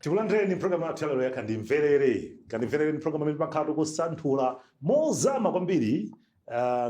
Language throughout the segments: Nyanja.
Tikulandireni programu yathu yalero ya Kandimverere. Kandimverere ndi programu imene timakhala tikusanthula mozama kwambiri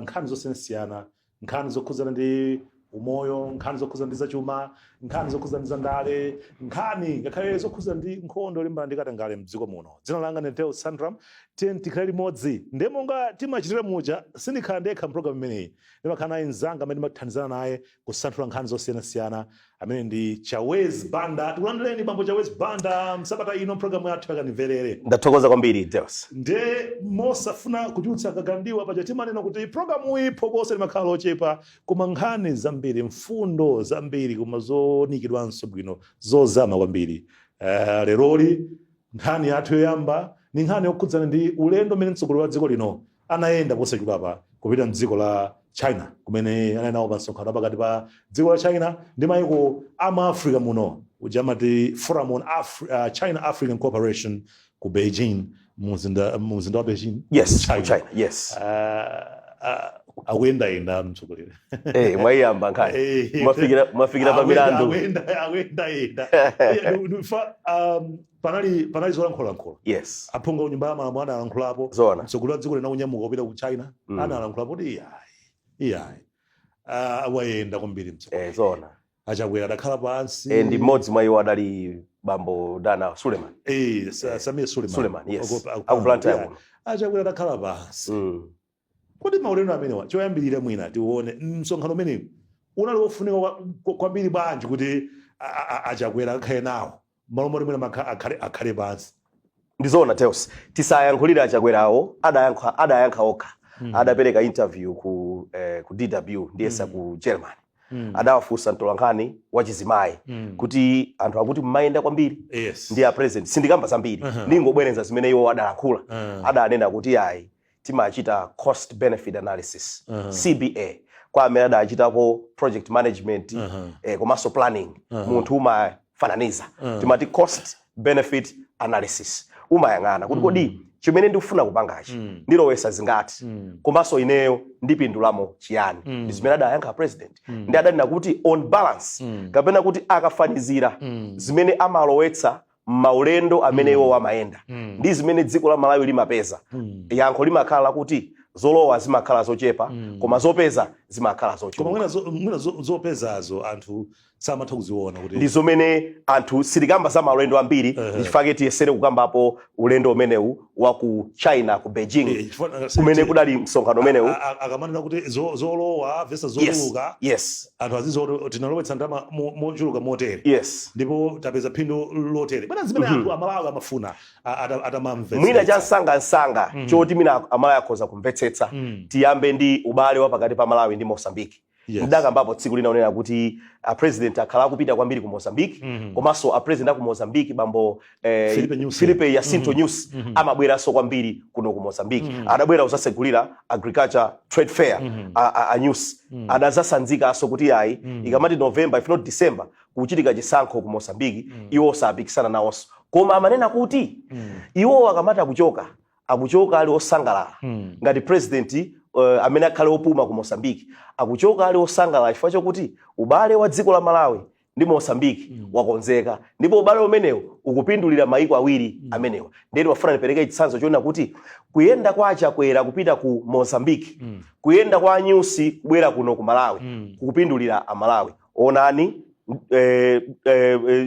nkhani zosiyanasiyana, nkhani zokhudzana ndi umoyo, nkhani zokhudzana ndi zachuma, nkhani zokhudzana ndi zandale, nkhani ngakhale zokhudzana ndi nkhondo yolimbana ndi katangale mdziko muno. Dzina langa ndi Deo Sandram. Tiye tikhale limodzi. Ndiye monga timachitira muja, sindikhala ndekha mpulogalamu imeneyi. Ndimakhala naye mnzanga amene ndimathandizana naye kusanthula nkhani zosiyanasiyana, amene ndi Chawez Banda. Tikulandireni, bambo Chawez Banda, msabata ino mpulogalamu yathu yaKandimverere. Ndathokoza kwambiri, Deus. Nde mosafuna kuchulutsa kagandiwa, paja timanena kuti programu iyi phokoso limakhala lochepa koma nkhani zambiri, mfundo zambiri, koma zonikidwanso bwino, zozama kwambiri. Leroli nkhani yathu yoyamba ni nkhani yokhudzana ndi ulendo umene mtsogoleri wa dziko lino anayenda posachedwapa kupita mdziko la China, kumene anali nawo pa msonkhano pakati pa dziko la China ndi mayiko a mu Africa muno, uja amati Forum on China African Cooperation ku Beijing, mu mzinda wa Beijing. Yes. China. China, yes. Akuyendayenda mtsogoleri. Mwayiyamba nkhani. Mwafikira pa milandu. Akuyendayenda. Panali zolankhulalankhula. Aphungu a Nyumba ya Malamulo analankhulapo. Mtsogoleri wa dziko lina kunyamuka kupita ku China, analankhulapo kuti iyayi, iyayi, wayenda kwambiri mtsogoleri. Zona. Achakwera adakhala pansi. Ndi mmodzi mwa iwo adali bambo Dana Suleiman. Samir Suleiman. Suleiman, yes. Aku Blantyre kuno. Achakwera adakhala pansi. Kodi maulendo amenewa, choyambirira mwina tione msonkhano umenewu unali wofunika kwambiri bwanji kuti Achakwera akhale nawo, malo moti mwina akhale pansi? Ndizoona, Teos. Tisayankhulire Achakwerawo, adayankha okha. Adapereka interview ku DW, ndiyesa ku Germany. Adawafunsa mtolankhani wachizimayi kuti anthu akuti mmayenda kwambiri ndi a president. Sindikamba zambiri, ndingobwereza zimene iwo adalankhula. Adanena kuti ayi, timachita cost benefit analysis, CBA, kwa amene adachitapo project management komanso planning. Munthu umafananiza, timati cost benefit analysis, umayang'ana kuti kodi chimene ndikufuna kupangachi ndilowesa zingati, komanso ineyo ndipindulamo chiyani? Ndi zimene adayankha president. Ndi adanena kuti on balance, kapena kuti akafanizira zimene amalowetsa maulendo amene iwo amayenda ndi zimene dziko la Malawi limapeza, yankho limakhala lakuti zolowa zimakhala zochepa, koma zopeza zimakhala Koma zochuluka. Mwina zopezazo anthu samatha kuziona kuti Ndi zomene anthu sitikamba za maulendo ambiri. Ndichifukwa tiyesere kukambapo ulendo umenewu wa ku China, ku Beijing, kumene kudali msonkhano umenewu. Akamanena kuti zolowa versus zotuluka, anthu azidziwa kuti tinalowetsa ndalama mochuluka motere ndipo tapeza phindu lotere. Bwana, zimene anthu Amalawi amafuna atamamvetsetsa. Mwina cha msangamsanga choti mina Amalawi akhoza kumvetsetsa, tiyambe ndi ubale wa pakati pa Malawi ndi Mozambique. Ndidakambapo tsiku lina unena kuti a president akhala akupita kwambiri ku Mozambique, komanso a president aku Mozambique, bambo Filipe Nyusi. Filipe Jacinto Nyusi, amabweranso kwambiri kuno ku Mozambique. Adabwera kuzasegulira agriculture trade fair. A Nyusi adazasanzikanso kuti ayi, ikamati November, if not December, kuchitika chisankho ku Mozambique, iwo sapikisana nawonso. Koma amanena kuti iwo akamati akuchoka, akuchoka ali osangalala. Ngati president amene akhale opuma ku Mozambique, akuchoka ali osangalala chifukwa chokuti ubale wa dziko la Malawi ndi Mozambique wakonzeka, ndipo ubale umenewu ukupindulira maiko awiri amenewa. Ndiye wafuna ndipereke chitsanzo choona kuti kuyenda kwa Achakwera kupita ku Mozambique, kuyenda kwa Anyusi kubwera kuno ku Malawi, kukupindulira Amalawi. Onani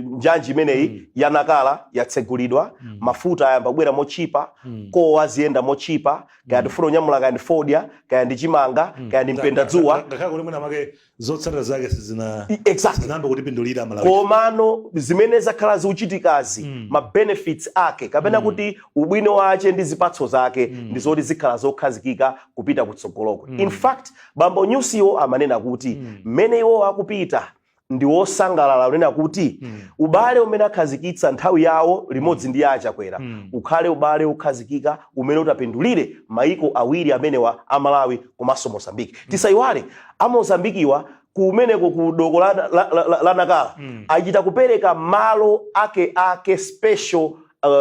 njanji imeneyi ya Nakala yatsegulidwa, mafuta ayamba kubwera mochipa, kowa ziyenda mochipa, kaya tifuna kunyamula kaya ndi fodya, kaya ndi chimanga, kaya ndi mpendadzuwa. Ngakhale kuti mwina make zotsatira zake sizina sizinayambe kutipindulira Malawi. Komano zimene zakhala zikuchitikazi, ma benefits ake, kapena kuti ubwino wache ndi zipatso zake, ndi zoti zikhala zokhazikika kupita kutsogoloko. In fact, bambo Nyusiwo amanena kuti mmene iwo akupita ndi wosangalala unena kuti ubale umene akhazikitsa nthawi yawo limodzi ndi Achakwera ukhale ubale ukhazikika umene utapindulire maiko awiri amenewa, a Malawi komanso Mozambique. Tisayiwale, a Mozambikiwa kumeneko ku doko la Nakala achita kupereka malo ake ake special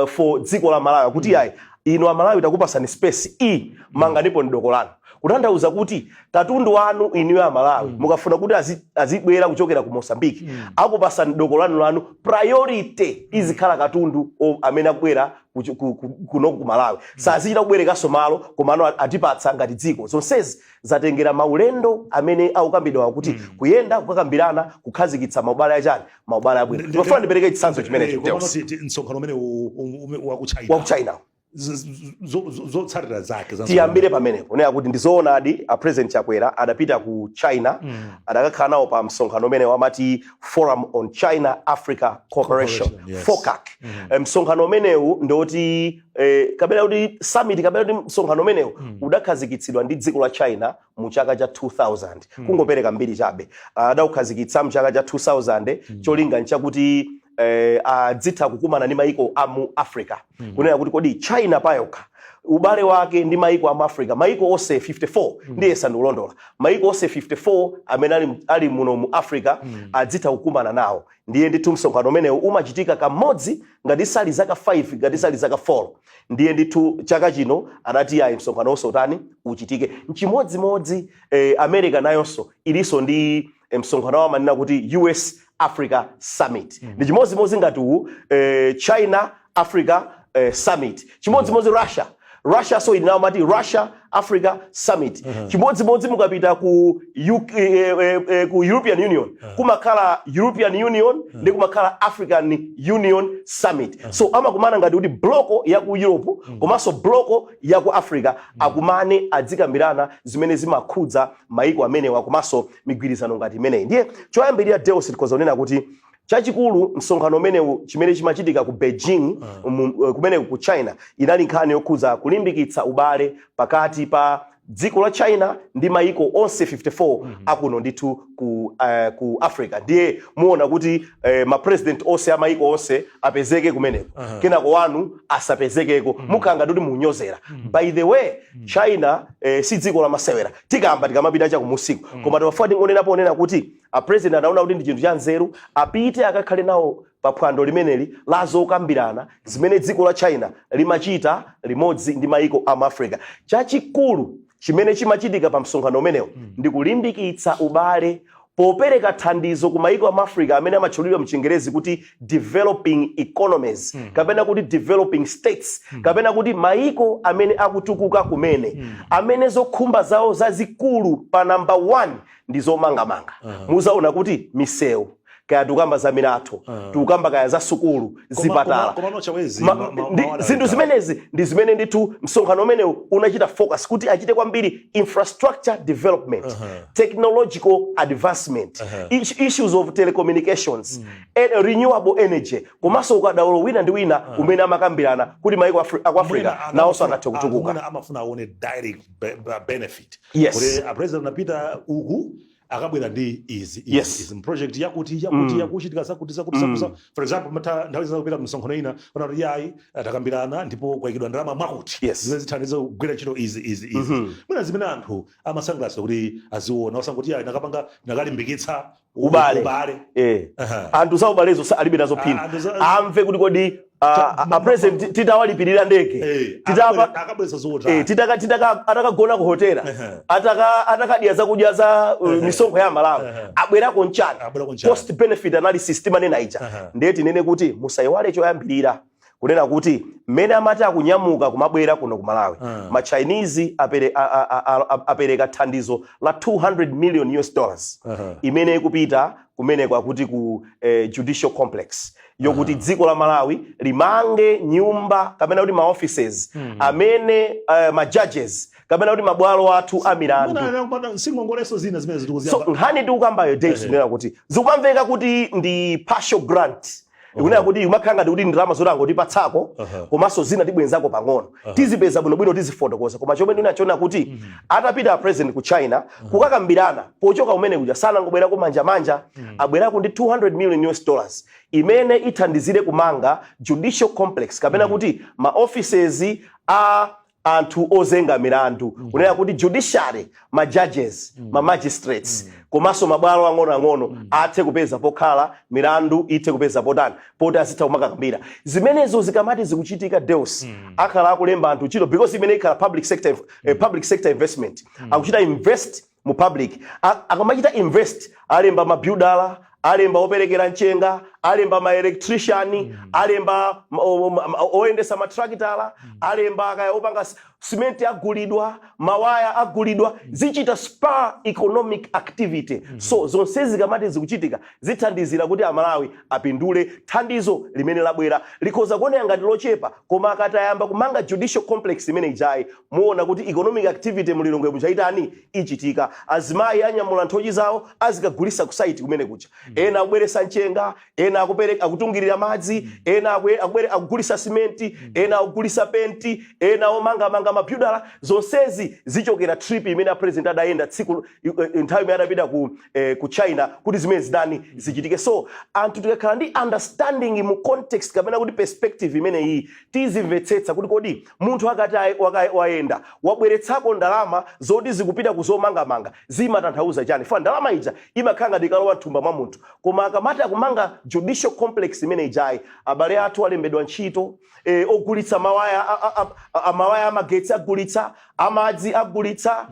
for dziko la Malawi, kuti ayi, inu Amalawi takupasani space, i manganipo ni doko lanu. Kutanthauza kuti katundu wanu inuyo Amalawi mukafuna kuti azibwera kuchokera ku Mozambique, akupasani doko lanu lanu, priority izikhala katundu amene akubwera kuno ku Malawi. Sazichita kubwerekanso malo, komano atipatsa ngati dziko. Zonsezi zatengera maulendo amene akukambidwa kuti kuyenda kukakambirana, kukhazikitsa maubale achani, maubale abwino. Ndimafuna ndipereke chitsanzo chimenecho. Komano Deus. Msonkhano umene wa ku China, wa ku China, zotsatira zake za Tiyambire pamenepo nena kuti ndizoonadi, a President Chakwera adapita ku China, adakakhala nawo pa msonkhano umene wamati Forum on China Africa Cooperation, Cooperation, yes. FOCAC. Msonkhano umenewu ndoti kapena kuti summit, kapena kuti msonkhano umenewu udakhazikitsidwa ndi dziko la China mu chaka cha 2000. Kungopereka mbiri chabe, adaukhazikitsa mu chaka cha 2000. Cholinga nchakuti adzitha kukumana ndi maiko a mu Africa, kunena kuti kodi China payokha ubale wake ndi maiko a mu Africa, maiko onse 54, ndiye sandikulondola, maiko onse 54 amene ali muno mu Africa, adzitha kukumana nawo. Ndiye ndithu msonkhano umenewu umachitika kamodzi ngati sali zaka 5, ngati sali zaka 4. Ndiye ndithu chaka chino adati ayi, msonkhano wonse utani, uchitike. Nchimodzimodzi America nayonso ilinso ndi msonkhano wamanena kuti US Africa Summit. Ndi chimodzimodzi ngati uwu, China Africa Summit. Chimodzimodzi Russia, Russia so ili nawo mati Russia Africa Summit. Chimodzimodzi mukapita ku UK, ku European Union, kumakhala European Union ndi kumakhala African Union Summit. So amakumana ngati kuti bloc ya ku Europe komanso bloc ya ku Africa akumane, adzikambirana zimene zimakhudza maiko amenewa komanso migwirizano ngati imeneyi. Ndiye choyambirira, Deus, tikhoza kunena kuti chachikulu msonkhano umenewu chimene chimachitika ku Beijing, kumeneku ku China, inali nkhani yokhudza kulimbikitsa ubale pakati pa dziko la China ndi maiko onse 54 akuno ndithu ku Africa. Ndiye muona kuti mapresident onse a maiko onse apezeke kumeneko, kenako wanu asapezekeko, mukhala ngati kuti munyozera. By the way, China si dziko lamasewera. Tikamba tikamapita chakumusiku, koma timafuna tingonenapo onena kuti a president adaona kuti ndi chinthu cha nzeru apite akakhale nawo pa phwando limeneli la zokambirana zimene dziko la China limachita limodzi ndi maiko a mu Africa. Chachikulu chimene chimachitika pa msonkhano umenewu ndi kulimbikitsa ubale popereka thandizo ku maiko a mu Africa amene amatchulidwa mchingerezi kuti developing economies, kapena kuti developing states, kapena kuti maiko amene akutukuka kumene, amene zokhumba zawo zazikulu pa number 1 ndi zomangamanga. Muzaona kuti misewu, kaya tikukamba za milatho, tikukamba kaya za sukulu, zipatala, Komano Chawezi, zinthu zimenezi ndi zimene ndithu msonkhano umenewu unachita focus kuti achite kwambiri: infrastructure development, technological advancement, issues of telecommunications, renewable energy, komanso ukadaulo wina ndi wina umene amakambirana kuti maiko aku Africa nawonso angathe kutukuka. Mwina amafuna aone direct benefit kuti a president anapita uku, akabwera ndi izi, izi, izi project yakuti yakuti, yakuchitika zakuti zakuti zakuti. For example, mata nthawi zina kupita msonkhano ina, ona kuti yayi, takambirana ndipo kwayikidwa ndalama mwakuti zimene zithandize kugwira ntchito izi, izi, izi. Mwina zimene anthu amasangalatsa kuti aziona, osanguti yayi, nakapanga nakalimbikitsa Ubale. Ubale. Anthu za ubalezo alibe nazo phindu. Anthu Amve kuti kodi a president titawalipirira ndege, akabweza zotani? Titaka atakagona ku hotela, atakadya zakudya za misonkho ya Malawi, abwerako nchani? Abwerako nchani? Cost benefit analysis timanena ija. Ndiye tinene kuti musayiwale choyambirira kunena kuti mmene amati akunyamuka kumabwera kuno ku Malawi, ma Chinese apereka thandizo la 200 million US dollars imene ikupita kumeneko akuti ku judicial complex, yokuti dziko la Malawi limange nyumba kapena kuti ma offices amene ma judges kapena kuti mabwalo athu a milandu. Singongoleso zina zimene So zikuziyamba. Nkhani tikukambayo, Dave, kunena kuti zikumamveka kuti ndi partial grant, ikunena kuti imakhala ngati kuti ndalama zoti angotipatsako, komanso zina tibwenzako pang'ono, tizipeza bwinobwino, tizifotokoza. Koma chomwe ndinachiona kuti atapita president ku China kukakambirana, pochoka kumene kuja sanangobwerako manjamanja, abwerako ndi 200 million US dollars imene ithandizire kumanga judicial complex kapena kuti ma offices a Anthu ozenga milandu, kunena kuti judiciary, ma judges, ma magistrates, komanso mabwalo ang'onoang'ono athe kupeza pokhala, milandu ithe kupeza potani, poti azitha kumakakambira. Zimenezo zikamati zikuchitika, Deus, akhala akulemba anthu ntchito, because imene ikhala public sector investment, akuchita invest mu public. Akamachita invest, alemba mabuilder, alemba operekera mchenga, alemba ma electrician, alemba oyendesa matrakitala, alemba akaya opanga simenti, agulidwa mawaya, agulidwa, zichita spur economic activity. So zonsezi zikamati zikuchitika, zithandizira kuti Amalawi apindule. Thandizo limene labwera likhoza kuoneka ngati lochepa, koma akatayamba kumanga judicial complex imene ijayi, muona kuti economic activity mulilongwe muchaitani, ichitika. Azimayi anyamula nthochi zawo, azikagulisa ku site kumene kuja. Ena akubweresa mchenga, ena akupereka, akutungirira madzi, ena akugulisa simenti, ena akugulisa penti, ena omangamanga, mabuilder. Zonsezi zichokera trip imene a president adayenda tsiku nthawi imene adapita ku China, kuti zimene zidani, zichitike. So anthu tikakhala ndi understanding mu context kapena kuti perspective imene iyi, tizimvetsetsa kuti kodi munthu akati wayenda, wabweretsako ndalama zoti zikupita kuzomangamanga, zimatanthauza chani? Fa ndalama ija imakhala ngati ikalowa mthumba mwa munthu, koma akamati akumanga judicial complex imene ijayi, abale athu alembedwa ntchito, ogulitsa mawaya mawaya amagetsi agulitsa, amadzi agulitsa,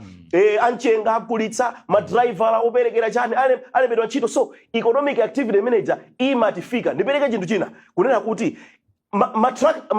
amchenga agulitsa, madraivala operekera chani alembedwa ntchito. So economic activity manager imatifika. Ndipereke chinthu china, kunena kuti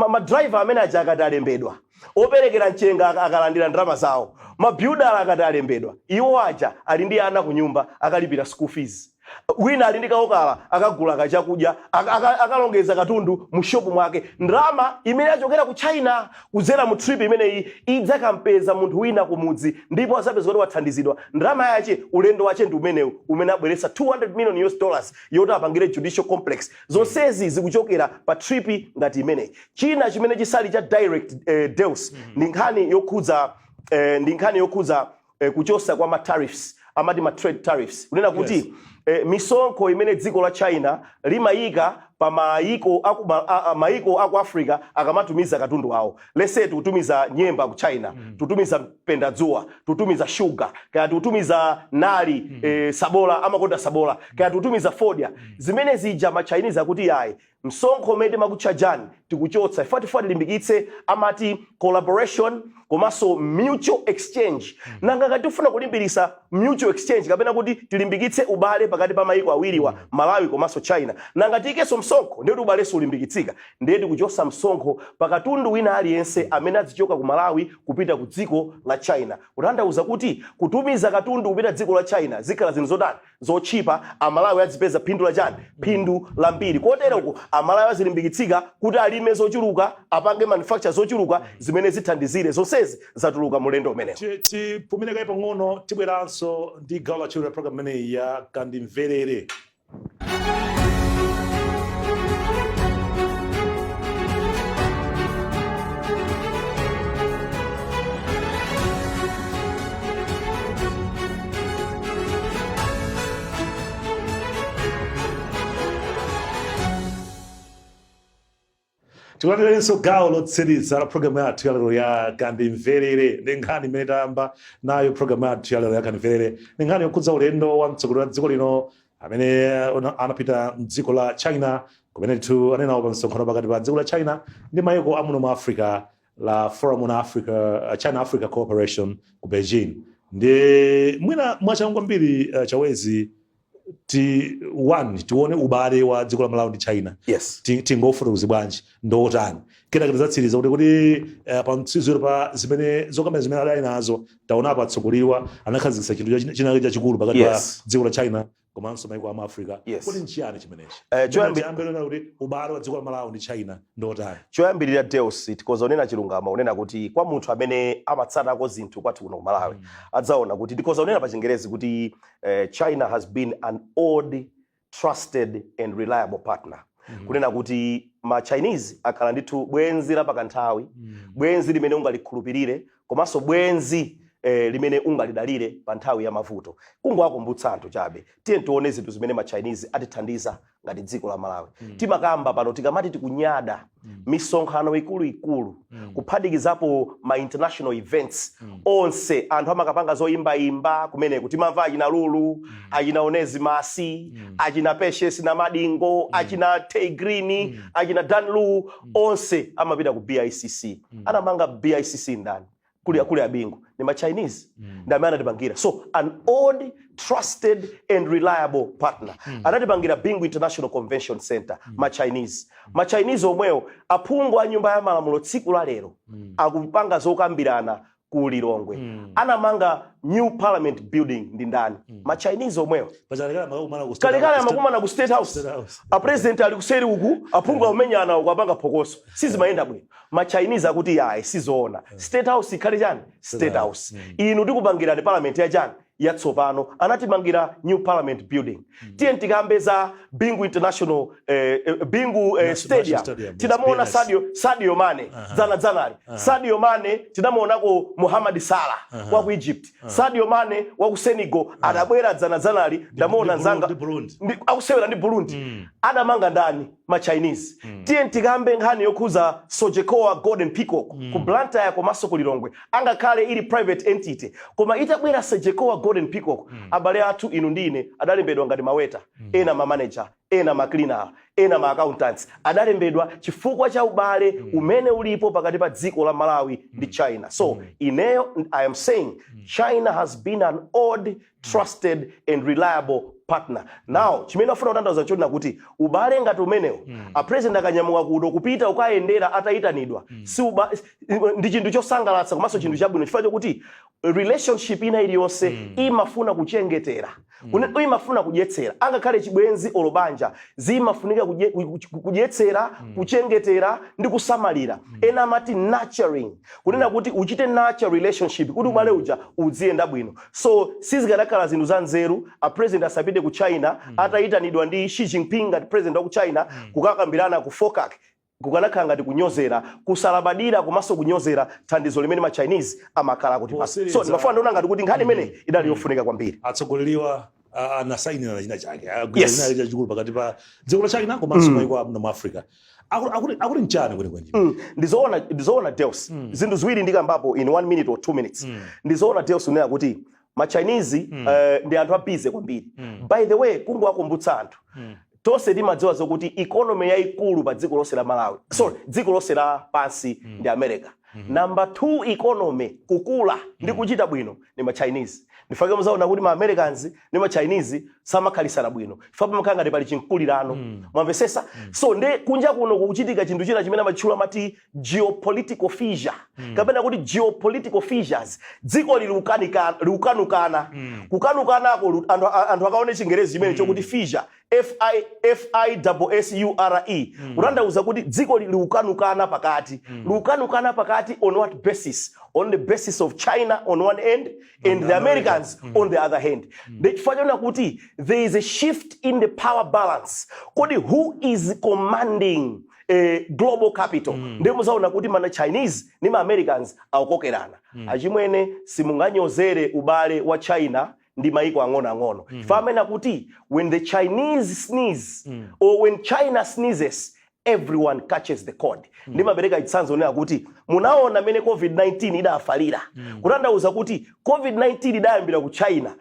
ma driver amene aja akati alembedwa, operekera mchenga akalandira ndalama zawo, mabuilder akati alembedwa, iwo aja ali ndi ana ku nyumba, akalipira school fees. Wina ali ndi kaokala, akagula kachakudya, akalongeza katundu mu shopu mwake. Ndalama imene achokera ku China kudzera mu trip imeneyi idzakampeza munthu wina kumudzi, ndipo azapeza kuti wathandizidwa ndalama yache. Ulendo wache ndi umenewu umene abweretsa 200 million US dollars yoti apangire judicial complex. Zonsezi zikuchokera pa trip ngati imeneyi. China chimene chisali cha direct, Deus, ndi nkhani yokhudza kuchosa kwa ma tariffs, amati ma trade tariffs, kunena kuti misonkho imene dziko la China limayika pa mayiko aku Africa akamatumiza katundu awo. Let's say tikutumiza nyemba ku China, tutumiza mpendadzuwa, tutumiza sugar, kaya tikutumiza nali, sabola, amakonda sabola, kaya tikutumiza fodya, zimene zija ma Chinese akuti yayi, msonkho umene timakutchajani tikuchotsa. Ife tifuna tilimbikitse amati collaboration komanso mutual exchange. Nanga ngati tifuna kulimbikitsa mutual exchange kapena kuti tilimbikitse ubale pakati pa mayiko awiriwa, Malawi komanso China, nanga tiyikenso msonkho, ndiye kuti ubalenso ulimbikitsika? Ndiye tikuchosa msonkho pa katundu wina aliyense amene azichoka ku Malawi kupita ku dziko la China, kutanthauza kuti kutumiza katundu kupita dziko la China zikhala zinthu zotani? Zotchipa. Amalawi azipeza phindu la chani? Phindu lambiri. Koteroko Amalawi azilimbikitsika kuti alime zochuluka, apange manufacture zochuluka zimene zithandizire. Zonsezi zatuluka mulendo umenewo. Tipumire kaye pang'ono, tibweranso ndi gawo lachiwiri la program imeneyi ya Kandimverere. Tikulandirenso gawo lotsiriza la programu yathu yalero ya Kandimverere. Ndi nkhani imene tayamba nayo programu yathu yalero ya Kandimverere ndi nkhani yokhudza ulendo wa mtsogoleri wa dziko lino amene anapita mdziko la China, kumene ndithu anenawo pa msonkhano pakati pa dziko la China ndi mayiko amuno mu Africa la Forum on China Africa Cooperation ku Beijing. Ndi mwina mwachangu kwambiri, Chawezi, ti one tione ubale wa dziko la Malawi ndi China. Tingofotokoza bwanji, ndotani? Kenaka tidzatsiriza kuti pa mtsiziro pa zimene zokambira zimene adali nazo, taonapo atsogoleriwa anakhazikitsa chinthu chinake chachikulu pakati pa dziko la China komanso maiko amu Africa. Kodi nchiyani chimenechi? Tiyambe lona kuti ubale wa dziko la Malawi ndi China ndotani? Choyambirira, Deus, tikoza unena chilungamo, unena kuti kwa munthu amene amatsatako zinthu kwathu kuno ku Malawi, adzaona kuti ndikoza unena pa Chingerezi kuti China has been an old, trusted and reliable partner, kunena kuti ma Chinese akhala ndithu bwenzi la pakanthawi, bwenzi limene ungalikhulupirire, komanso bwenzi limene ungalidalire pa nthawi ya mavuto. Kungowakumbutsa anthu chabe, tiye tione zinthu zimene ma Chinese atithandiza ngati dziko la Malawi. Timakamba pano, tikamati tikunyada, misonkhano ikuluikulu, kuphatikizapo ma international events onse, anthu amakapanga zoyimbayimba kumeneku. Timamva achina Lulu, achina Onesimus, achina Patience na Madingo, achina Tay Green, achina Dan Lu, onse amapita ku BICC. Anamanga BICC ndani? Kuli abingu ni ma Chinese ndi amene anatipangira. So an old, trusted and reliable partner. Anatipangira Bingu International Convention Center, ma Chinese. Ma Chinese omwewo, aphungu a Nyumba ya Malamulo tsiku la lero akupanga zokambirana ku Lilongwe. Anamanga new Parliament building ndi ndani? Ma Chinese omwewo. Pachalekale amakumana ku State Kalekale House. Amakumana ku State House. State House. A president ali kuseri uku, aphungu akumenyana uku, apanga phokoso, sizimayenda bwino. Ma Chinese akuti, "Yayi, sizoona, State House ikhale chani? State House. Inu tikupangirani parliament ya chani? Yatsopano." Anatimangira new Parliament building. Tiye tikambe za Bingu International Bingu Stadium. Stadium, yes, Tinamuona BNS. Sadio Mane dzana dzanali. Sadio Mane, tinamuonako Muhammad Salah wa ku Egypt, Sadio Mane wa ku Senegal adabwera dzana dzanali, ndamuona nzanga. Ndi Burundi. Akusewera ndi Burundi. Adamanga ndani? Ma Chinese. Tiye tikambe nkhani yokhuza Sogecoa Golden Peacock ku Blantyre komanso ku Lilongwe. Angakhale ili private entity, koma itabwera Sogecoa Golden Peacock, abale athu inu ndine adalembedwa ngati ma waiter, ena ma manager, ena ma cleaner, ena ma accountants, adalembedwa chifukwa cha ubale umene ulipo pakati pa dziko la Malawi ndi China. So ineyo I am saying China has been an old, trusted and reliable partner. Now, chimene afuna kutanthauza nchonena kuti ubale ngati umenewo, a president akanyamuka kuno kupita ukayendera atayitanidwa, si ndi chinthu chosangalatsa komanso chinthu chabwino, chifukwa chokuti relationship ina iliyonse imafuna kuchengetera, imafuna kudyetsera. Angakhale chibwenzi olo banja, zimafunika kudyetsera, kuchengetera ndi kusamalira. Ena amati nurturing, kunena kuti uchite nurture relationship kuti ubale uja uziyenda bwino. So sizikanakhala zinthu za nzeru a president asapite ku China atayitanidwa ndi Xi Jinping ngati president wa ku China kukakambirana ku FOCAC. Kukanakhala ngati kunyozera, kusalabadira komanso kunyozera thandizo limene ma Chinese amakhala kuti pasa. So ndimafuna ndiona ngati kuti nkhani imene idali yofunika kwambiri. Atsogoleriwa anasayinirana china chake, china chachikulu pakati pa dziko la China komanso maiko amuno mu Africa. Akuti nchani kwenikweni? Ndizoona, Deus. Zinthu ziwiri ndikambapo in 1 minute or 2 minutes. Ndizoona, Deus, unena kuti ma Chinese ndi anthu a busy kwambiri. By the way, kungowakumbutsa anthu, tonse timadziwa zokuti economy yayikulu pa dziko lonse la Malawi, sorry, dziko lonse la pansi ndi America. Number two economy kukula ndi kuchita bwino ndi ma Chinese. Ndifake muzaona kuti ma Americans ndi ma Chinese samakhalisana bwino, chifukwa pamakhala ngati pali chinkulirano. Mwamvesesa? So nde kunja kuno kukuchitika chinthu china chimene amatchula amati geopolitical fissure, kapena kuti geopolitical fissures. Dziko lili likukanukana. Kukanukanako anthu akaone Chingerezi chimene chokuti fissure, F I F I S S U R E, kutanthauza kuti dziko likukanukana pakati. Likukanukana pakati on what basis? On the basis of China on one end and the Americans on the other hand. Chifukwa chona kuti there is a shift in the power balance. Kodi who is commanding global capital? Ndiye muzaona kuti mana Chinese ndi ma Americans akukokerana. Achimwene, simunganyozere ubale wa China ndi maiko ang'onoang'ono. Chifukwa amene akuti when the Chinese sneeze or when China sneezes, everyone catches the cold. Ndimapereka chitsanzo nena kuti munaona mmene COVID-19 idafalira, kutanthauza kuti COVID-19 idayambira ku China.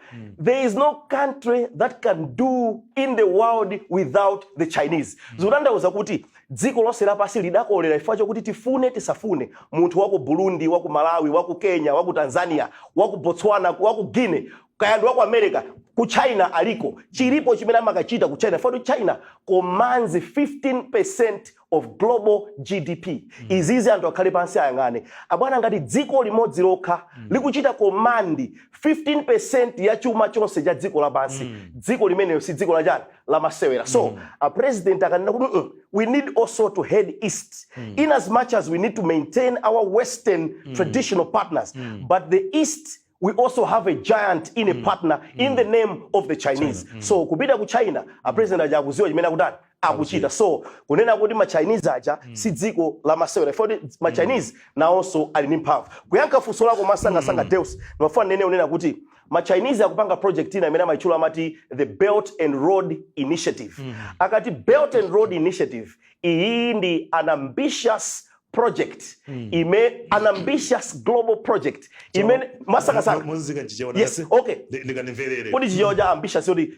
There is no country that can do in the world without the Chinese. Zikutanthauza kuti dziko lonse lapansi lidakolera, chifukwa chokuti tifune tisafune, munthu waku Burundi, waku Malawi, waku Kenya, waku Tanzania, waku Botswana, waku Guinea, kaya ndi waku America, ku China aliko. Chilipo chimene amakachita ku China, chifukwa China commands 15% of global GDP. Izizi anthu akhale pansi ayang'ane, abwana. Ngati dziko limodzi lokha likuchita command 15% ya chuma chonse cha dziko lapansi, dziko limeneyo si dziko lachani? Lamasewera. So a president akanena kuti, we need also to head east, in as much as we need to maintain our western traditional partners, but the east we also have a giant in a partner in the name of the Chinese." So kupita ku China, a president aja akuziwa chimene akutani, Akuchita. So kunena kuti ma Chinese aja si dziko la masewera, ifoti ma Chinese nawonso ali ndi mphamvu. Kuyankha funso lako masangasanga, Deus, ndimafuna nene unena kuti ma Chinese akupanga project ina imene amayitchula, amati the Belt and Road Initiative. Akati Belt and Road Initiative, iyi ndi an ambitious project ime an ambitious global project imene masangasanga Muzika nchichewa. Yes, okay. Ndikanimverere. Kuti chichewa cha ambitious yoti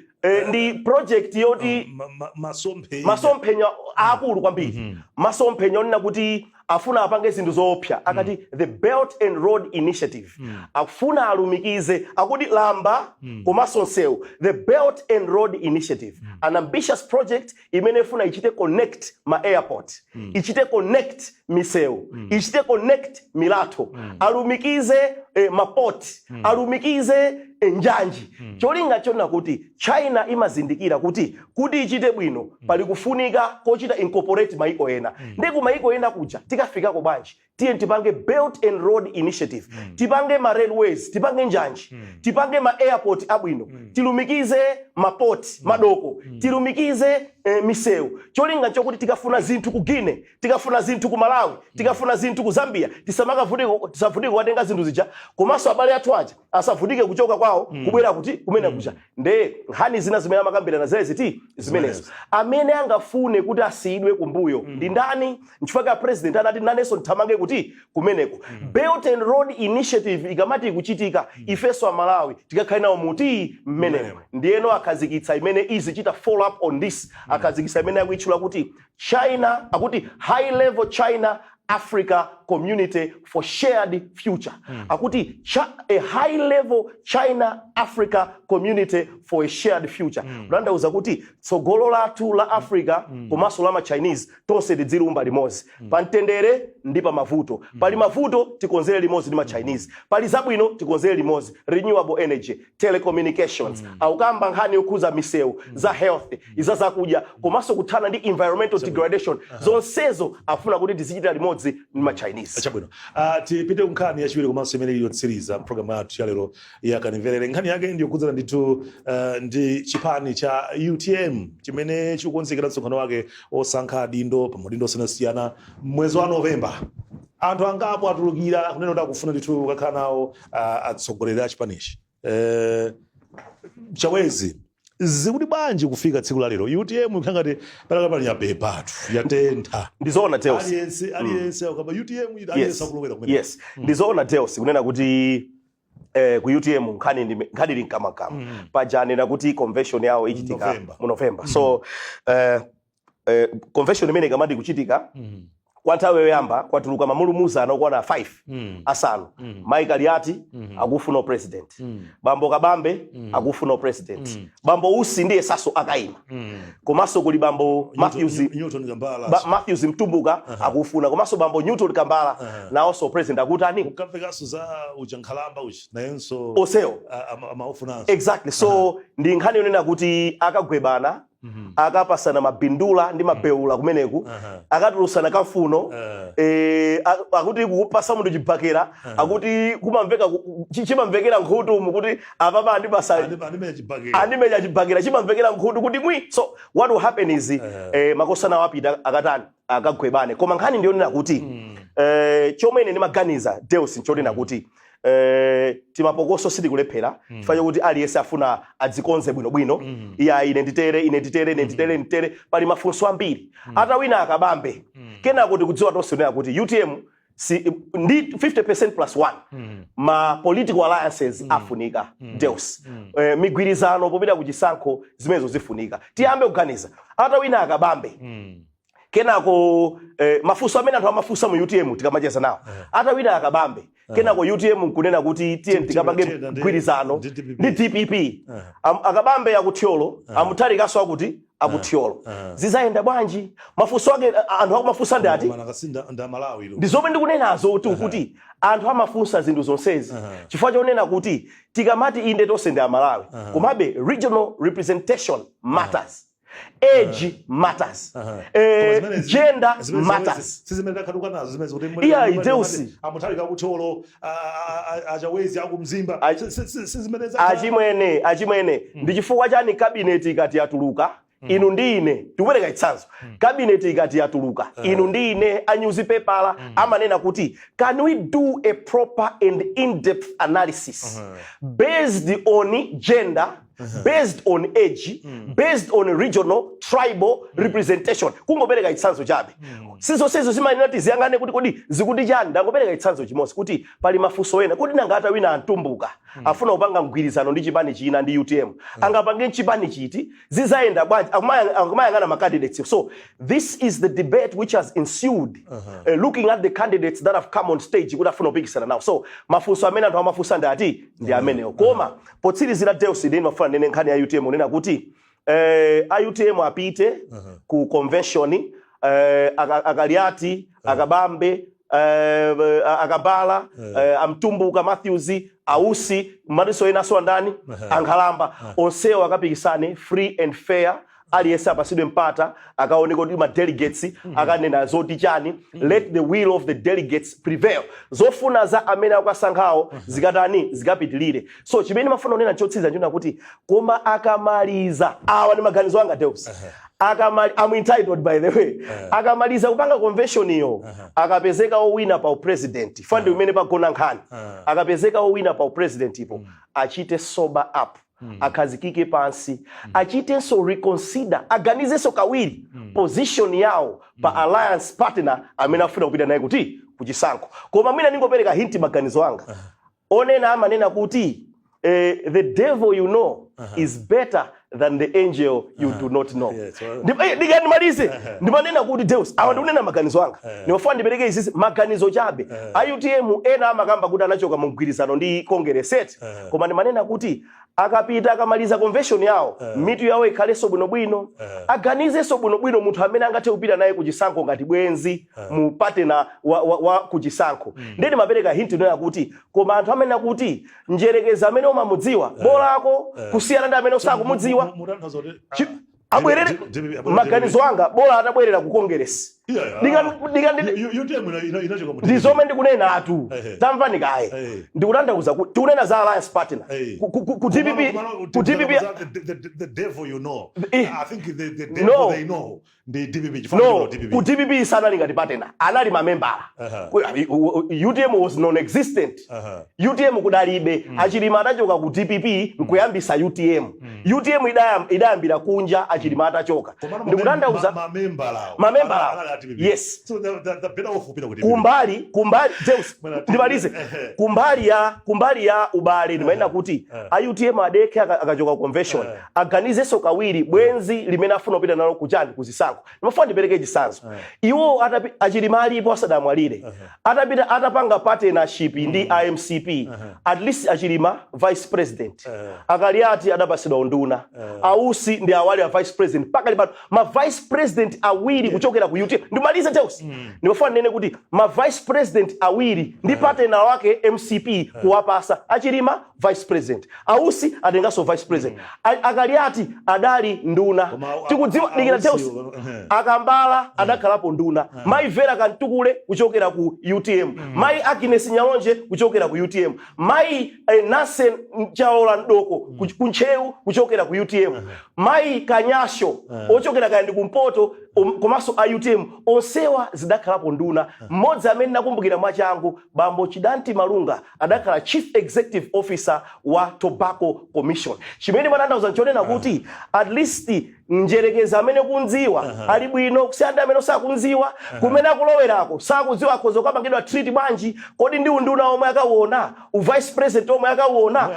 ndi project yoti Masomphenya. Masomphenya akulu kwambiri, masomphenya onena kuti afuna apange zinthu zoopsa. Akati the Belt and Road Initiative, akufuna alumikize, akuti lamba komanso nsewu. The Belt and Road Initiative, an ambitious project imene ifuna ichite connect ma airport, ichite connect misewu, ichite connect milatho, alumikize maport, alumikize njanji. Cholinga chona kuti China imazindikira kuti ichite bwino pali kufunika kochita incorporate maiko ena. Ndi ku maiko ena kuja tikafikako bwanji? Tiye tipange Belt and Road Initiative, tipange ma railways, tipange njanji, tipange ma airport abwino, tilumikize maport, madoko, tilumikize misewu. Cholinga chokuti tikafuna zinthu ku Guinea, tikafuna zinthu ku Malawi, tikafuna zinthu ku Zambia, tisamakavutike, tisavutike kukatenga zinthu zija, komanso abale athu aja asavutike kuchoka kwawo kubwera kuti kumene kuja. Nde nkhani zina zimene amakambirana zezi ti zimenezo. Amene angafune kuti asiyidwe kumbuyo ndi ndani? Nchifukwa president anati nanenso nthamange kuti kumeneko. Belt and Road Initiative ikamati ikuchitika, ifenso Amalawi tikakhale nawo muti mmenemo. Mmenemo. Ndiyeno akhazikitsa imene izichita follow up on this. Akhazikitsa imene akuitchula kuti China, akuti High Level China Africa Community for Shared Future. Akuti a High Level China Africa Community for a Shared Future, kutanthauza kuti tsogolo lathu la Africa komanso la ma Chinese, tonse tidzilumba limodzi pa mtendere ndi pa mavuto. Pali mavuto, tikonzere limodzi ndi ma Chinese. Pali zabwino, tikonzere limodzi. Renewable energy, telecommunications, akukamba nkhani yokhuza misewu, za health, iza zakudya, komanso kuthana ndi environmental degradation. Zonsezo afuna kuti tizichita limodzi ndi ma Chinese. Chabwino, tipite ku nkhani yachiwiri komanso imene ili yotsiriza mpulogalamu yathu ya lero ya Kanimverere. Nkhani yake ndiyokhudzana ndithu ndi chipani cha UTM chimene chikukonzekera msonkhano wake osankha adindo pa maudindo osiyanasiyana mwezi wa Novemba. Anthu angapo atulukira kunena kuti akufuna ndithu kukakhala nawo atsogoleri a chipanichi. Chawezi, zikuti bwanji kufika tsiku la lero UTM ikhala ngati palakapali yabebatu, yatentha? Ndizoona, Deus. Aliyense akamba UTM, aliyense akulowera kumene. Yes, ndizoona, Deus, kunena kuti ku UTM nkhani nkhani ili mkamakama. Paja anena kuti convention yawo ichitika November. Mu November. So convention imene ikamati kuchitika, kwa nthawi yoyamba kwatuluka mamulumuzana okwana 5, asanu. Mike Aliati akufuna president, bambo Kabambe akufuna president, bambo Usi ndiye saso akayima, komanso kuli bambo Matthews Newton Kambala. Matthews Mtumbuka akufuna, komanso bambo Newton Kambala nawonso president akutani. Kukamvekanso za uja nkhalamba uchi nayenso. Osewo. Amaufunanso. Exactly. So ndi nkhani yonena kuti akagwebana, akapasana mabindula ndi mabeula kumeneku, akatulusana kafuno. Akuti kukupasa munthu chibakera, akuti kumamveka chimamvekera nkhutu umu kuti apapa andipasa. Andimenya chibakera. Andimenya chibakera, chimamvekera nkhutu kuti mwi. So what will happen is makosana wapita akatani, akagwebane. Koma nkhani ndiyonena kuti chomwe ine ndimaganiza, Deus, nchonena kuti timapokoso sitikulephera, chifukwa chokuti aliyense afuna adzikonze bwinobwino. Iya, ine nditere, ine nditere, ine nditere, nditere. Pali mafunso ambiri. Atawina Akabambe, kenako tikudziwa tonse kunena kuti UTM si, ndi 50% plus 1. Ma political alliances afunika, Deus. Migwirizano popita ku chisankho, zimenezo zifunika. Tiyambe kuganiza atawina Akabambe, kenako mafunso amene anthu amafunsa mu UTM tikamacheza nawo, atawina Akabambe, kenako UTM nkunena kuti tiye tikapange tiye mgwirizano ndi DPP. Ndi DPP. Akabambe akuthyolo, Amutharikaso akuti akuthyolo, zizayenda bwanji? Mafunso ake anthu akumafunsa ndi ati? Mana kasinda nda Malawi lo. Ndi zomwe ndikunenazo kuti anthu amafunsa zinthu zonsezi chifukwa chonena kuti tikamati inde tonse ndi Amalawi, komabe regional representation matters, age matters, Koma gender zimene matters. Si zimene takhaluka nazo zimene kuti Iya, Deus. Amutharika akuthyolo, Achawezi akumzimba. Si zimene Achimwene, achimwene, ndi chifukwa chani cabinet ikati yatuluka Inu ndi ine, tikupereka chitsanzo, cabinet ikati yatuluka, inu ndi ine a newspaper amanena kuti, "Can we do a proper and in-depth analysis based on gender, based on age, based on regional tribal representation?" Kungopereka chitsanzo chabe. Sizonsezo zimanena tiziyang'ane kuti kodi zikuti chani. Ndangopereka chitsanzo chimodzi kuti pali mafunso ena kuti nanga atawina antumbuka afuna kupanga mgwirizano ndi chipani china, ndi UTM, angapange chipani chiti? Zizayenda bwanji? Akumayang'ana ma candidates. So this is the debate which has ensued, looking at the candidates that have come on stage kuti afuna kupikisana nawo. So mafunso amene anthu amafunsa ndi ati ndi amenewo. Koma potsirizira, Deus, ndini mafuna nene nkhani ya UTM, unena kuti a UTM apite ku convention, akaliati, akabambe, akabala, amtumbuka Matthews, ausi madiso enaso andani, ankhalamba onsewo akapikisane free and fair. Aliyense apasidwe mpata, akaone kuti ma delegates akanena zoti chani. Let the will of the delegates prevail. Zofuna za amene akukasankhawo zikatani? Zikapitilire. So chimene mafuna kunena chotsiriza nchona kuti koma akamaliza awa, ndi maganizo anga, Deus, I'm entitled, by the way, akamaliza kupanga convention iyo, akapezeka owina pa upresident, fandi umene pagona nkhani, akapezeka owina pa upresident ipo, achite sober up, akhazikike pansi, achitenso reconsider, aganizenso kawiri position yawo pa alliance partner amene afuna kupita naye kuti kuchisankho. Koma mwina ningopereka hint, maganizo anga onena amanena kuti the devil you know is better than the angel you do not know. Ndikandimalize, ndimanena kuti, Deus, awa ndikunena maganizo anga, ndimafuna ndipereke izizi maganizo chabe. A UTM ena amakamba kuti anachoka mu mgwirizano ndi Congress. Koma ndimanena kuti akapita, akamaliza convention yawo, mitu yawo ikhalenso bwinobwino, aganizenso bwinobwino munthu amene angathe kupita naye kuchisankho ngati bwenzi mu partner wa kuchisankho. Ndiye ndimapereka hint inena kuti koma anthu amene akuti njerekeza amene umamudziwa bolako kusiyana ndi amene usakumudziwa. Mutanthauza kuti Abwerere. DPP Maganizo anga, bola atabwerera ku Congress. UTM inachoka mu Ndi zomwe ndikunena atu. Tamvani kaye. Ndikutanthauza kuti tikunena za alliance partner ku DPP, ku DPP. The devil you know. I think the devil No. they know ndi DPP, chifukwa No. ndi DPP. Ku DPP sanali ngati partner, anali mamembala. UTM was non-existent. UTM kudalibe. Achilima adachoka ku DPP nkuyambisa UTM. UTM idayambira kunja achilima atachoka. Komano Ndikutanthauza mamembala awo. Mamembala awo. Anali a DPP. Yes. So the better off kupita ku DPP. Kumbali, James, Bwana, ndimalize. Kumbali ya ubale, ndimanena kuti a UTM adekhe, akachoka ku convention, aganizenso kawiri bwenzi limene afuna kupita nalo kuchani, kuzisankho. Ndimafuna ndipereke chitsanzo. Iwo achilima alipo asadamwalire, atapita atapanga partnership ndi IMCP, at least achilima vice president, akaliati adapasidwa unduna, ausi ndi awali a vice president pakali pano, ma vice president awiri kuchokera ku UTM. Ndimalize, Deus, ndimafuna ndinene kuti ma vice president awiri ndi partner wake MCP kuwapasa achilima vice president, ausi atenganso vice president, akaliati adali nduna. Koma Tikudziwa, dikira, Ausi Deus, akambala adakhalapo nduna, mayi Vera Kantukule kuchokera ku UTM, mayi Agnes Nyalonje kuchokera ku UTM, mayi Nansen Chaola Mdoko kuntcheu kuchokera ku UTM, mayi Kanyasho ochokera kaya ndi kumpoto, komanso a UTM onsewa zidakhalapo nduna. Mmodzi amene nakumbukira mwachangu, bambo Chidanti Malunga, adakhala chief executive officer wa Tobacco Commission. Chimene matanthauza nchonena kuti at least njerekeza amene kundziwa ali bwino kusiyana ndi amene sakundziwa. Kumene akulowerako sakudziwa akhoza kukapangidwa treat bwanji. Kodi ndi unduna omwe akauona, uvice president omwe akauona?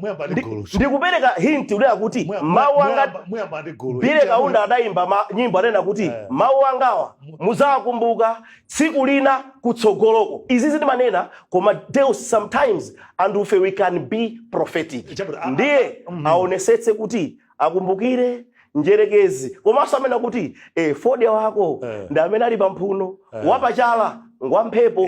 Muyamba ndi gulu. Ndikupereka hint kunena kuti mawu anga Muyamba ndi gulu. Billy Kaunda adayimba nyimbo, anena kuti mawu angawa muzawakumbuka tsiku lina kutsogoloko. Izi zindimanena, koma Deus, sometimes anthufe we can be prophetic. Chabwino, Ndiye aonesetse kuti akumbukire njerekezi, komanso amene akuti fodya wako ndi amene ali pamphuno, wapachala ngwamphepo.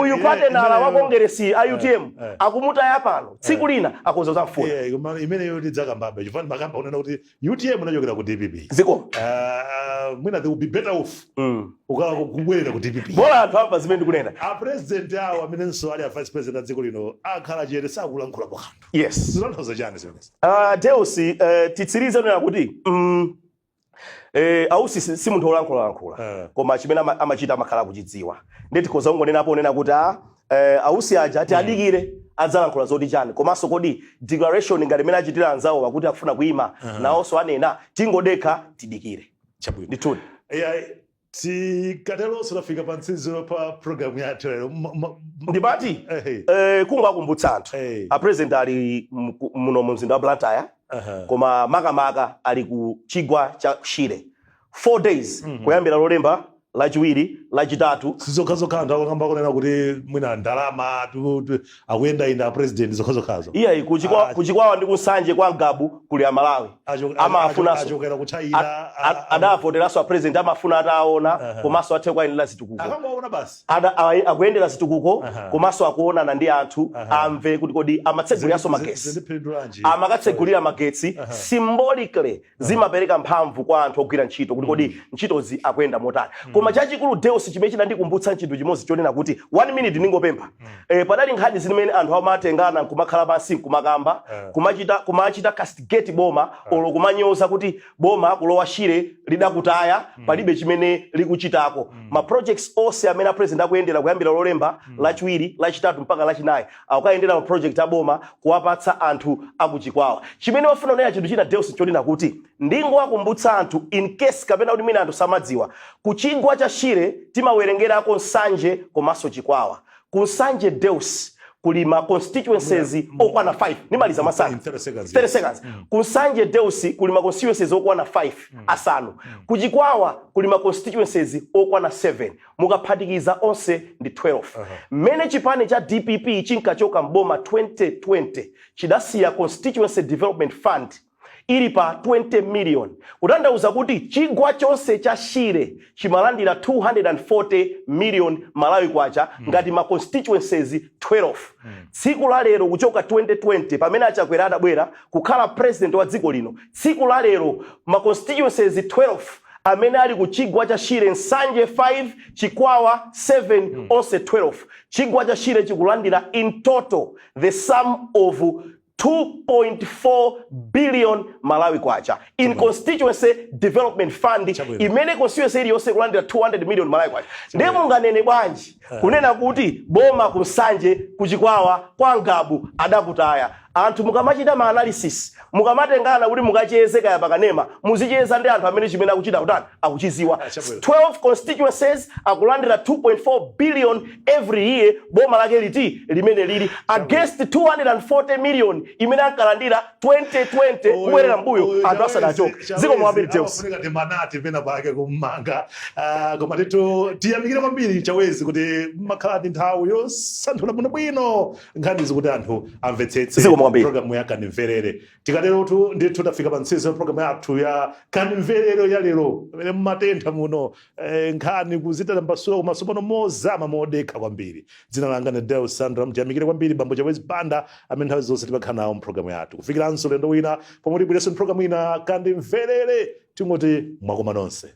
Uyu partner wa Kongeresi a UTM akumutaya pano, tsiku lina akhoza kuzamfuna. Yeah, koma imeneyo tidzakambabe, chifukwa makamba unena kuti UTM inachokera ku DPP. Ziko. Mwina they will be better off kubwerera ku DPP. Bola anthu amva zimene ndikunena. A president awo amenenso ali a vice president a dziko lino akhala chete, sakulankhulapo kanthu. Zitanthauza chani zimenezi? Deus, titsirize nena kuti Ausi si munthu wolankhulalankhula, koma chimene amachita amakhala akuchidziwa. Ndiye tikhoza kungonenapo onena kuti ausi aja tiadikire adzalankhula zoti chani. Komanso kodi declaration ngati imene achitira anzawo pakuti akufuna kuyima, nawonso anena? Tingodekha, tidikire. Chabwino. Ndithudi. Yeah, tikateronso tafika pa mtsiriziro pa programu yathu lero. Ndimati Ehe. Kungowakumbutsa anthu, a president ali muno mu mzinda wa Blantyre, koma makamaka ali ku chigwa cha Shire 4 days, kuyambira Lolemba, Lachiwiri, Lachitatu. Sizokhazokha anthu akakamba kunena kuti mwina ndalama akuyendayenda president, zokhazokhazo. Iyayi, kuchikwa, kuchikwawa ndi kunsanje kwa Ngabu kuli Amalawi amafunanso Achokera ku China. Adavoteranso a president, amafuna ataona komanso athe kuyendera zitukuko. Akangoona basi. Akuyendera zitukuko, komanso akuonana ndi anthu, amve kuti kodi amatseguliranso magesi. Zindiphindulanji? Amakatsegulira magetsi symbolically, zimapereka mphamvu kwa anthu ogwira ntchito kuti kodi ntchitozi akuyenda motani. Koma chachikulu, Deus, chimene chinandikumbutsa chinthu chimodzi chonena kuti, one minute ndingopempha, padali nkhani zimene anthu amatengana nkumakhala pansi nkumakamba, kumachita castigate boma olo kumanyoza kuti boma kulowa Shire lidakutaya, palibe chimene likuchitako. Ma projects onse amene a president akuyendera kuyambira Lolemba, Lachiwiri, Lachitatu mpaka Lachinayi, akukayendera ma project aboma kuwapatsa anthu akuchikwawa. Chimene wafuna kunena chinthu china, Deus, chonena kuti ndingowakumbutsa anthu in case kapena kuti mwina anthu samadziwa, ku chigwa cha Shire timawerengerako Nsanje komanso Chikwawa. Ku Nsanje, Deus, kuli ma constituencies okwana 5. Nimaliza masana. In 30 seconds. 30 seconds. Ku Nsanje, Deus, kuli ma constituencies okwana 5, asanu. Kuchikwawa kuli ma constituencies okwana 7. Mukaphatikiza onse ndi 12. Mmene chipani cha DPP chinkachoka mboma 2020, chidasiya Constituency Development Fund ili pa 20 million, kutanthauza kuti chigwa chonse cha Shire chimalandira 240 million Malawi kwacha ngati ma constituencies 12. Tsiku la lero, kuchoka 2020 pamene Achakwera adabwera kukhala president wa dziko lino, tsiku la lero ma constituencies 12 amene ali ku chigwa cha Shire, Nsanje 5, Chikwawa 7, onse 12, chigwa cha Shire chikulandira in total the sum of 2.4 billion Malawi kwacha in Constituency Development Fund, Chabwino. imene constituency iliyonse ikulandira 200 million Malawi kwacha. Ndiye munganene bwanji kunena kuti boma kunsanje, kuchikwawa, kwa Ngabu adakutaya? Anthu mukamachita ma analysis, mukamatengana kuti mukacheze kaya pakanema, muzicheza ndi anthu amene chimene akuchita kutani akuchiziwa. Chabwino. 12 constituencies akulandira 2.4 billion every year, boma lake liti limene lili, against 240 million imene ankalandira 2020, kubwerera mbuyo anthu asadachoke. Zikomo kwambiri, Deus. Amafunika timanati pena pake kummanga. Ah, koma ndithu tiyamikire kwambiri Chawezi kuti mmakhala ndi nthawi yosanthula bwinobwino nkhanizi kuti anthu amvetsetse. Zikomo kwambiri. Programu ya Kandimverere, tikaterotu ndithu tafika pa mtsiriziro programu yathu ya Kandimverere ya lero, pamene mmatentha muno nkhani kuzitambasula komanso pano mozama, modekha kwambiri. Dzina langa ndi Deus Sandra. Mtiyamikire kwambiri bambo Chawezi Banda amene nthawi zonse timakhala nawo mpulogalamu yathu. Kufikiranso lendo wina pomwe tibwerenso mpulogalamu ina, Kandimverere, tingoti mwakoma nonse.